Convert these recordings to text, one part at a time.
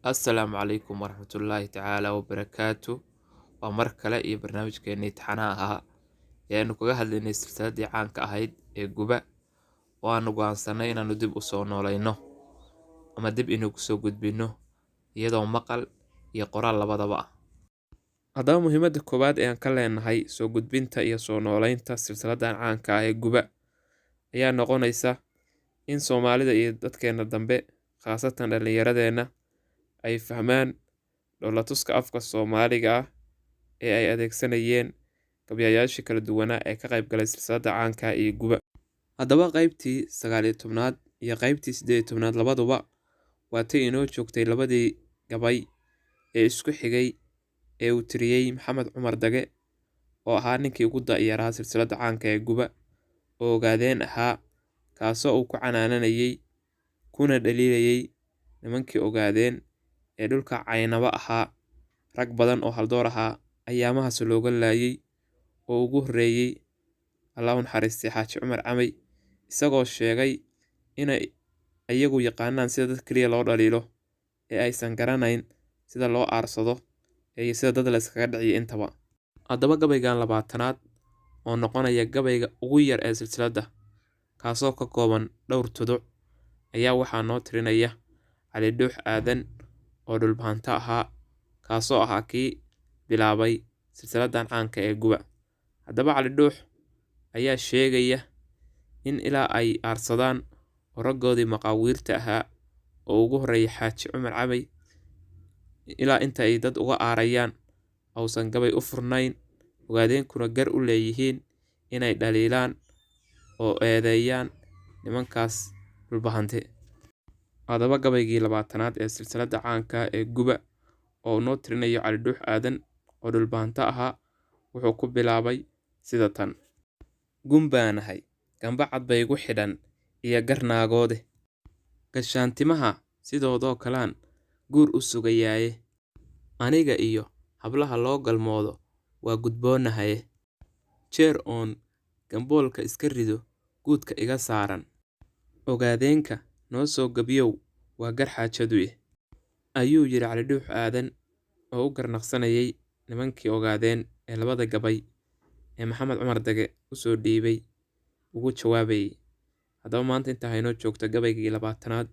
Assalaamu calaykum waraxmatullaahi tacaala wabarakaatu. Waa mar kale iyo barnaamijkeenii taxanaha ahaa ee aynu kaga hadlaynay silsiladii caanka ahayd ee Guba, oo aanu go'aansanay inaanu dib usoo noolayno ama dib inagu soo gudbino iyadoo maqal iyo qoraal labadaba ah. Haddaba muhiimadda koowaad ee aan ka leenahay soo gudbinta iyo soo nooleynta silsiladan caanka ah ee Guba ayaa noqonaysa in Soomaalida iyo dadkeena dambe, khaasatan dhallinyaradeenna, ay fahmaan dhoolatuska afka Soomaaliga ah ee ay adeegsanayeen gabyayaashii kala duwanaa ee ka qayb galay silsiladda caanka ah iyo Guba. Haddaba qaybtii 19aad iyo qaybtii 18aad labaduba waa tay inoo joogtay labadii gabay ee isku xigay ee uu tiriyey Maxamed Cumar Dage, oo ahaa ninkii ugu da'yaraa silsiladda caanka ee Guba, oo Ogaadeen ahaa, kaasoo uu ku canaananayay kuna dhaliilayay nimankii Ogaadeen ee dhulka Caynaba ahaa. Rag badan oo haldoor ahaa ayaamahaas looga laayay, oo ugu horreeyey, Allah u naxariistay, Xaaji Cumar Camey, isagoo sheegay inay iyagu yaqaanaan sida dad keliya loo dhaliilo ee aysan garanayn sida loo aarsado iyo sida dad la iskaga dhiciyo intaba. Haddaba gabaygan 20aad oo noqonaya gabayga ugu yar ee silsiladda, kaasoo ka kooban dhowr tuduc, ayaa waxaa noo tirinaya Cali Dhuux Aadan oo Dhulbahanto ahaa, kaasoo ahaa kii bilaabay silsiladan caanka ee Guba. Haddaba Cali Dhuux ayaa sheegaya in ilaa ay aarsadaan oo raggoodii maqaawiirta ahaa oo ugu horreeyay Xaaji Cumar Camey, ilaa inta ay dad uga aarayaan ausan gabay u furnayn, Ogaadeenkuna gar u leeyihiin inay dhaliilaan oo eedeeyaan nimankaas Dhulbahante. Haddaba gabaygii 20aad ee silsiladda caanka ee Guba oo noo tirinayo Cali Dhuux Aadan oo Dhulbahanto ahaa wuxuu ku bilaabay sida tan: Gun baanahay, gamba cad bay igu xidhan iyo gar naagoode, gashaantimaha sidoodoo kalaan guur u sugayaaye, aniga iyo hablaha loo galmoodo waa gudboonahaye, jeer oon gamboolka iska rido guudka iga saaran, Ogaadeenka noo soo gabyow waa gar xaajaduye, ayuu yiri Cali Dhuux Aadan oo u garnaqsanayay nimankii Ogaadeen ee labada gabay ee Maxamed Cumar Dage usoo dhiibay ugu jawaabayay. Haddaba maanta intaa haynoo joogta gabaygii 20aad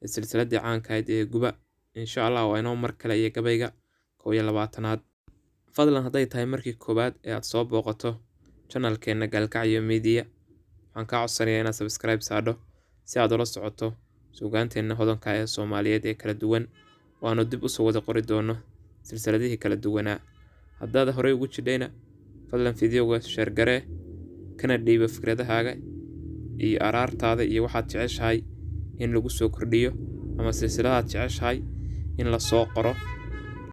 ee silsiladii caanka ahayd ee Guba. Insha Allah waa inoo mar kale iyo gabayga 21aad. Fadlan hadday tahay markii koowaad ee aad soo booqato channelkeena Gaalkacyo Media, waxaan kaa codsanayaa inaad subscribe saadho si aad ula socoto suugaanteenna hodanka ee Soomaaliyeed ee kala duwan, oo aanu dib usoo wada qori doono silsiladihii kala duwanaa. Haddaad horey ugu jidhayna, fadlan fideoga share garee, kana dhiiba fikradahaaga iyo araartaada iyo waxaad jeceshahay in lagu soo kordhiyo ama silsiladaad jeceshahay in la soo qoro.